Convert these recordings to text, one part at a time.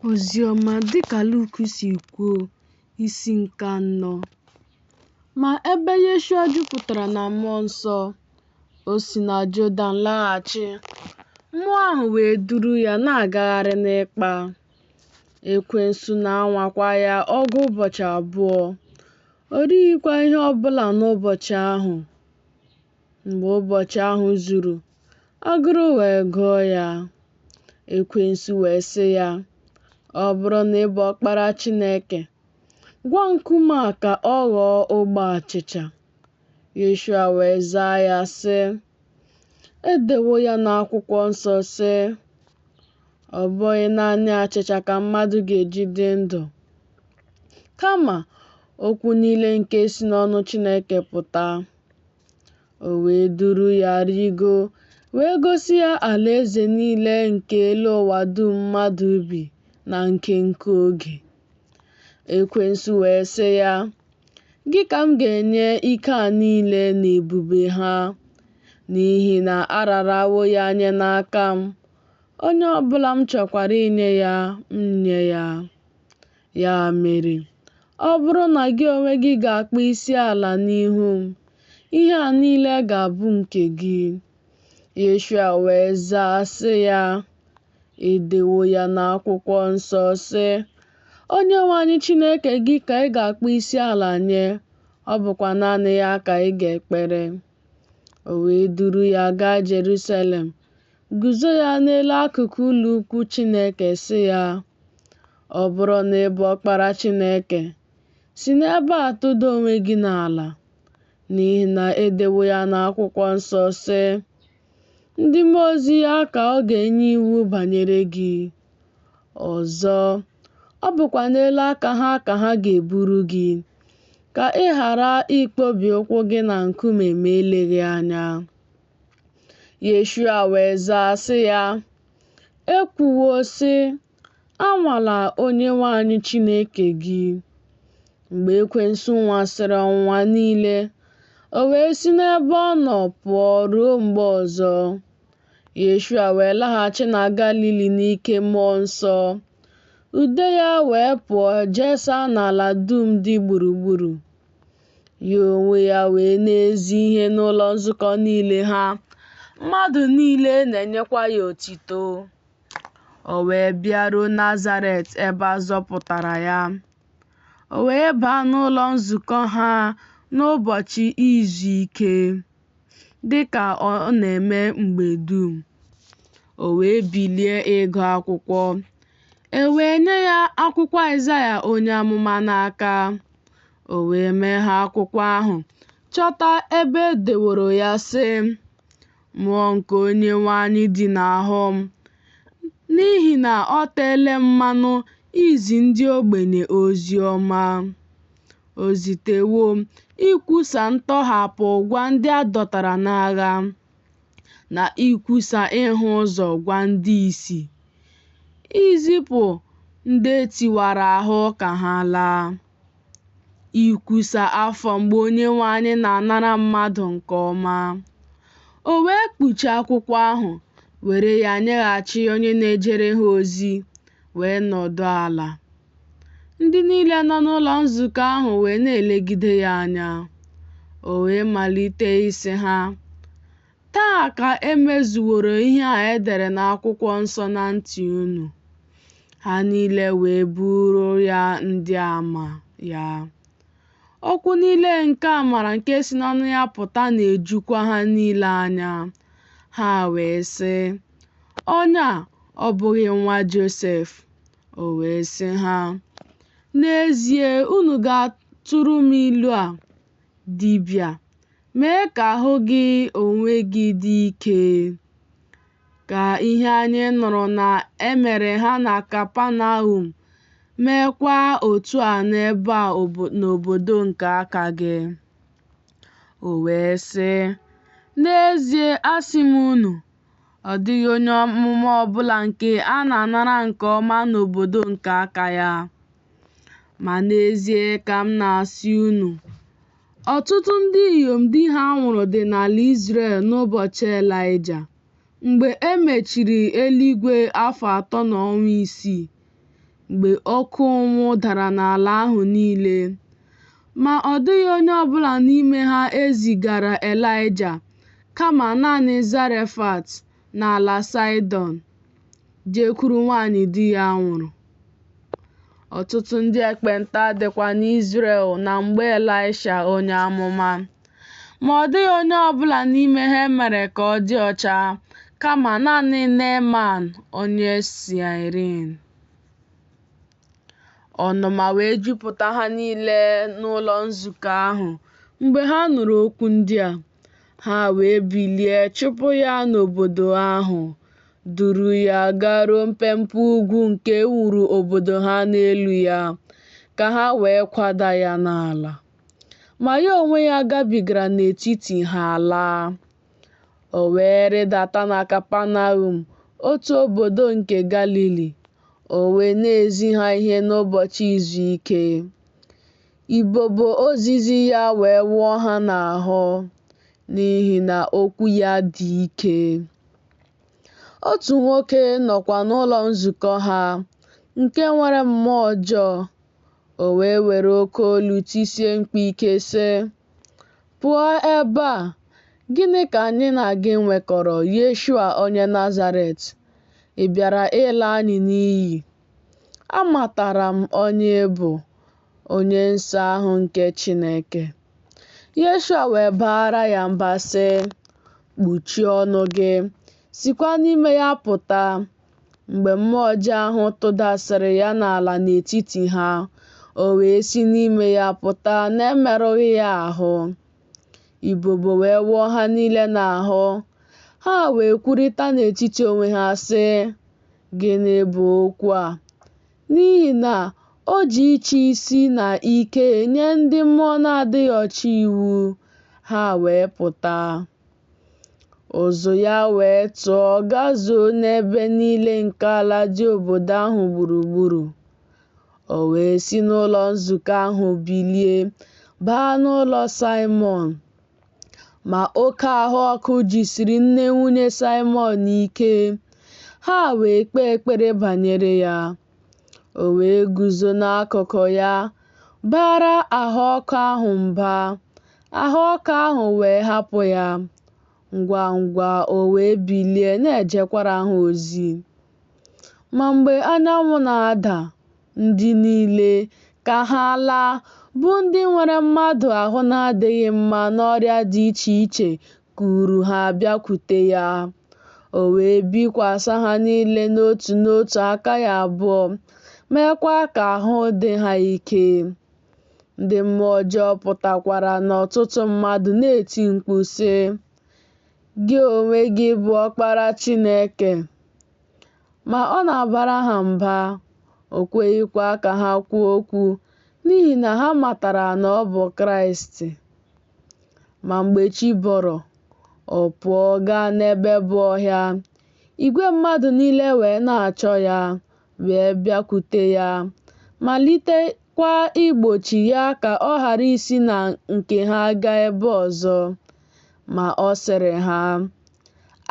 Oziọma dịka Luk si kwuo, isi nke anọ. Ma ebe Yeshua jupụtara na mmụọ nsọ, o si na Jọdan laghachi, mmụọ ahụ wee duru ya na-agagharị n'ịkpa. Ekwensu na-anwakwa ya ọgụ ụbọchị abụọ, o righịkwa ihe ọ bụla n'ụbọchị ahụ. Mgbe ụbọchị ahụ zuru, agụrụ wee gụọ ya. Ekwensu wee sị ya, Ọ bụrụ na ị bụ ọkpara Chineke, gwa nkume a ka ọ ghọọ ogbe achịcha. Yeshua wee zaa ya sị, E dewo ya n'akwụkwọ nsọ sị, Ọ bụghị naanị achịcha ka mmadụ ga-eji dị ndụ, kama okwu niile nke si n'ọnụ Chineke pụta. O wee duru ya rịgoo, wee gosi ya alaeze niile nke elu ụwa dum mmadụ bi na nkenke oge. Ekwensu wee sị ya, Gị ka m ga-enye ike a niile na ebube ha, n'ihi na a rarawo ya nye n'aka m, onye ọ bụla m chọkwara inye ya, m nye ya. Ya mere, ọ bụrụ na gị onwe gị ga-akpọ isi ala n'ihu m, ihe a niile ga-abụ nke gị. Yeshua wee zaa sị ya, E dewo ya n'akwụkwọ nsọ sị, Onyenwe anyị Chineke gị ka ị ga-akpọ isi ala nye, ọ bụkwa naanị ya ka ị ga-ekpere. O wee duru ya gaa Jerusalem, guzo ya n'elu akụkụ ụlọ ukwu Chineke sị ya, Ọ bụrụ na ị bụ ọkpara Chineke, si n'ebe a tụda onwe gị n'ala, n'ihi na e dewo ya n'akwụkwọ nsọ sị, Ndị mmụọ ozi ya ka ọ ga-enye iwu banyere gị. Ọzọ, ọ bụkwa n'elu aka ha ka ha ga-eburu gị, ka ị ghara ịkpọbi ụkwụ gị na nkume ma eleghị anya. Yeshua wee zaa sị ya, E kwuwo sị, Anwala Onyenwe anyị Chineke gị. Mgbe ekwensu nwasịrị ọnwụnwa niile, o wee si n'ebe ọ nọ pụọ ruo mgbe ọzọ. Yeshua wee laghachi na Galili n'ike mmụọ nsọ. Ude ya wee pụọ jesaa n'ala dum dị gburugburu. Ya onwe ya wee na-ezi ihe n'ụlọ nzukọ niile ha, mmadụ niile na-enyekwa ya otito. O wee bịaruo Nazaret ebe a zọpụtara ya. O wee baa n'ụlọ nzukọ ha n'ụbọchị izu ike, dị ka ọ na-eme mgbe dum. O wee bilie ịgụ akwụkwọ. E wee nye ya akwụkwọ Aịzaya onye amụma n'aka. O wee meghee akwụkwọ ahụ, chọta ebe e deworo ya sị, Mmụọ nke Onyenwe anyị dị n'ahụ m, n'ihi na ọ teela m mmanụ izi ndị ogbenye ozi ọma. O zitewo m ikwusa ntọhapụ gwa ndị a dọtara n'agha, na ikwusa ịhụ ụzọ gwa ndị ìsì, izipụ ndị e tiwara ahụ ka ha laa, ikwusa afọ mgbe Onyenwe anyị na-anara mmadụ nke ọma. O wee kpuchie akwụkwọ ahụ, were ya nyeghachi onye na-ejere ha ozi, wee nọdụ ala. Ndị niile nọ n'ụlọ nzukọ ahụ wee na-elegide ya anya. O wee malite ịsị ha, Taa ka e mezuworo ihe a e dere n'akwụkwọ nsọ na ntị unu. Ha niile wee bụụrụ ya ndị ama ya. Okwu niile nke amara nke si n'ọnụ ya pụta na-ejukwa ha niile anya. Ha wee sị, Onye a ọ bụghị nwa Josef? O wee sị ha, N'ezie unu ga-atụrụ m ilu a, Dibịa, mee ka ahụ gị onwe gị dị ike. Ka ihe anyị nụrụ na e mere ha na Kapanaum meekwa otu a n'ebe a n'obodo nke aka gị. O wee sị, N'ezie asị m unu, ọ dịghị onye amụma ọbụla nke a na-anara nke ọma n'obodo nke aka ya. Ma n'ezie ka m na-asị unu, ọtụtụ ndị inyom di ha nwụrụ dị n'ala Izrel n'ụbọchị Elaịja, mgbe e mechiri eluigwe afọ atọ na ọnwa isii, mgbe oke ụnwụ dara n'ala ahụ niile. Ma ọ dịghị onye ọ bụla n'ime ha e zigara Elaịja, kama naanị Zarefat, n'ala Saịdọn, jekwuru nwaanyị di ya nwụrụ. Ọtụtụ ndị ekpenta dịkwa n'Izrel na mgbe Elisha onye amụma. Ma ọ dịghị onye ọ bụla n'ime ha e mere ka ọ dị ọcha, kama naanị Neeman onye Siria. Ọnụma wee jupụta ha niile n'ụlọ nzukọ ahụ mgbe ha nụrụ okwu ndị a. Ha wee bilie chụpụ ya n'obodo ahụ, duru ya garuo mpempe ugwu nke e wuru obodo ha n'elu ya, ka ha wee kwada ya n'ala. Ma ya onwe ya gabigara n'etiti ha laa. O wee rịdata na Kapanaum, otu obodo nke Galili, o wee na-ezi ha ihe n'ụbọchị izu ike. Ibobo ozizi ya wee wụọ ha n'ahụ, n'ihi na okwu ya dị ike. Otu nwoke nọkwa n'ụlọ nzukọ ha, nke nwere mmụọ ọjọọ. O wee were oke olu tisie mkpu ike, sị, Pụọ ebe a! Gịnị ka anyị na gị nwekọrọ, Yeshua onye Nazaret? Ị bịara ịla anyị n'iyi? Amatara m onye ị bụ, Onye Nsọ ahụ nke Chineke. Yeshua wee baara ya mba, sị, Kpuchie ọnụ gị, sikwa n'ime ya pụta. Mgbe mmụọ ọjọọ ahụ tụdasịrị ya n'ala n'etiti ha, o wee si n'ime ya pụta n'emerụghị ya ahụ. Ibobo wee wụọ ha niile n'ahụ. Ha wee kwurịta n'etiti onwe ha, sị, Gịnị bụ okwu a? N'ihi na o ji ịchị isi na ike nye ndị mmụọ na-adịghị ọcha iwu, ha wee pụta. Ụzụ ya wee tụọ gazuo n'ebe niile nke ala dị obodo ahụ gburugburu. O wee si n'ụlọ nzukọ ahụ bilie baa n'ụlọ Saịmọn. Ma oke ahụ ọkụ jisiri nne nwunye Saịmọn ike, ha wee kpee ekpere banyere ya. O wee guzo n'akụkụ ya, baara ahụ ọkụ ahụ mba, ahụ ọkụ ahụ wee hapụ ya. Ngwa ngwa o wee bilie na-ejekwara ha ozi. Ma mgbe anyanwụ na-ada, ndị niile, ka ha laa, bụ ndị nwere mmadụ ahụ na-adịghị mma n'ọrịa dị iche iche kuuru ha bịakwute ya. O wee bikwasị ha niile n'otu n'otu aka ya abụọ, meekwa ka ahụ dị ha ike. Ndị mmụọ ọjọọ pụtakwara n'ọtụtụ mmadụ na-eti mkpu, sị, Gị onwe gị bụ Ọkpara Chineke. Ma ọ na-abara ha mba, o kweghịkwa ka ha kwuo okwu n'ihi na ha matara na ọ bụ Kraịst. Ma mgbe chi bọrọ, ọ pụọ gaa n'ebe bụ ọhịa. Igwe mmadụ niile wee na-achọ ya, wee bịakwute ya, malitekwa igbochi ya ka ọ ghara isi na nke ha gaa ebe ọzọ. Ma ọ sịrị ha,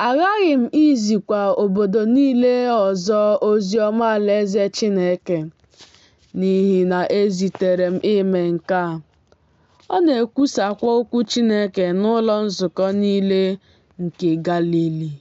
Aghaghị m izikwa obodo niile ọzọ ozi ọma alaeze Chineke, n'ihi na e zitere m ime nke a. Ọ na-ekwusakwa okwu Chineke n'ụlọ nzukọ niile nke Galili.